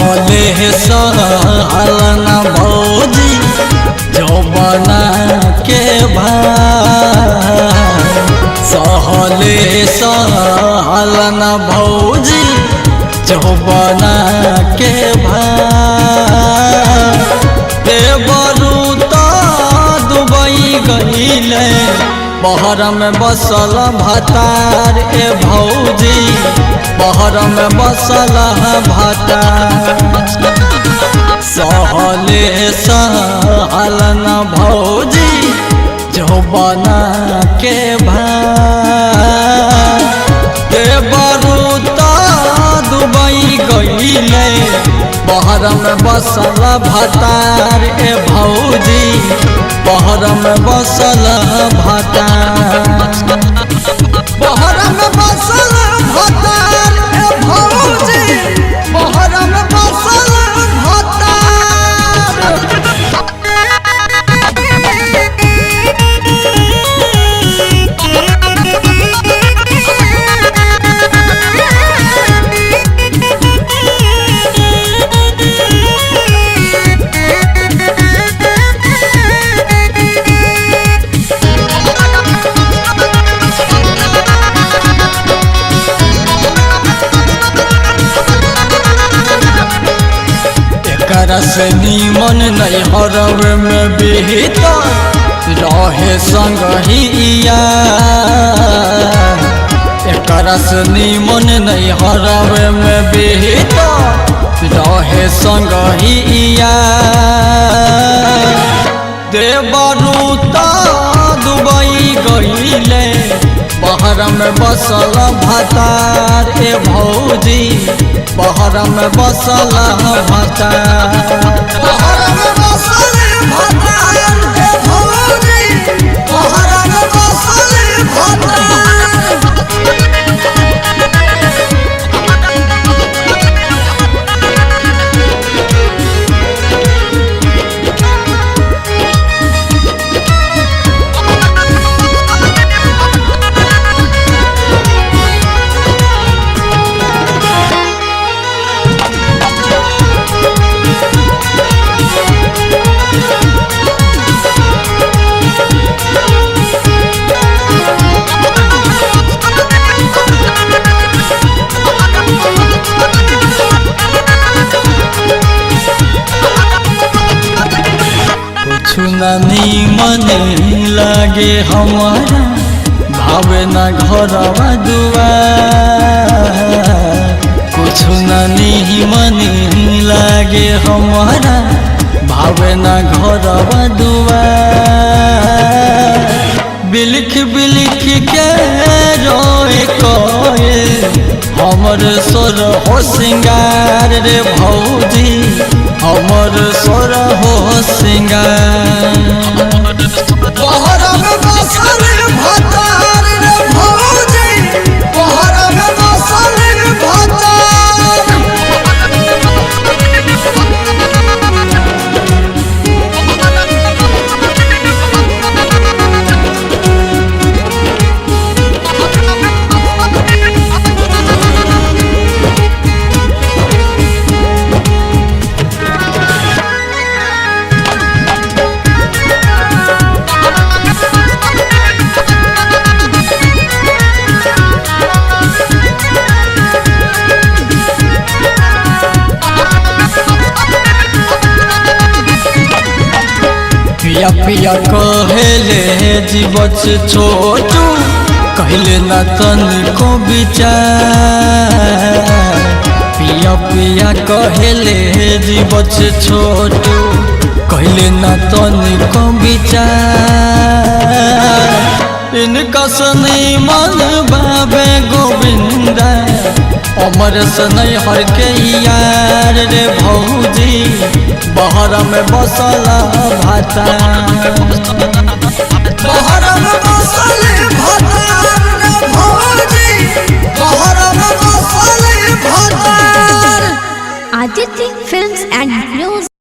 सहले सहलन भौजी जौबना के भार, सहले सहलन भौजी जौबना के भार। देवरू त दुबई गईले बहर में बसल भतार ए भौजी, बहर में बसल भतार। सहले सहलन भौजी जौबना के भार। देवरू त दुबई गईले बहर में बसल भतार ए भौजी, बहर में बसल भतार। बहर में बसल भतार ए भौजी, बहर में बसल भतार। एकरा से नीमन नहीं हरब में बीता रहे संग ही एकरा से नीमन नहीं हरब में बीता रहे संग ही देवरू त दुबई गईले बहर में बसल भतार ए भौजी, बहर में बसल भतार। बहर में बसल भतार ए भौजी, बहर में बसल भतार। कुछु न नीमन लागे हमारा भावे न घरवा दुआर। कुछु न नीमन लागे हमारा भावे न घरवा दुआर। बिलख बिलख के रोए कोए हमर सोर हो सिंगार रे भौजी, हमर सोर हो सिंगार। बहर में बसल भतार रे भौजी, बहर में बसल भतार। पिया पिया कहेले जीवच छोटू कहले न तनिको विचार। पिया पिया कहेले जीवच छोटू कहले न तनिको विचार। इनका सनी मन बाबे गोविंदा अमर सनई हर के यार रे भौजी, बहर में बसल भतार। बहर में बसल भतार रे भौजी, बहर में बसल भतार। Aditya Films and News.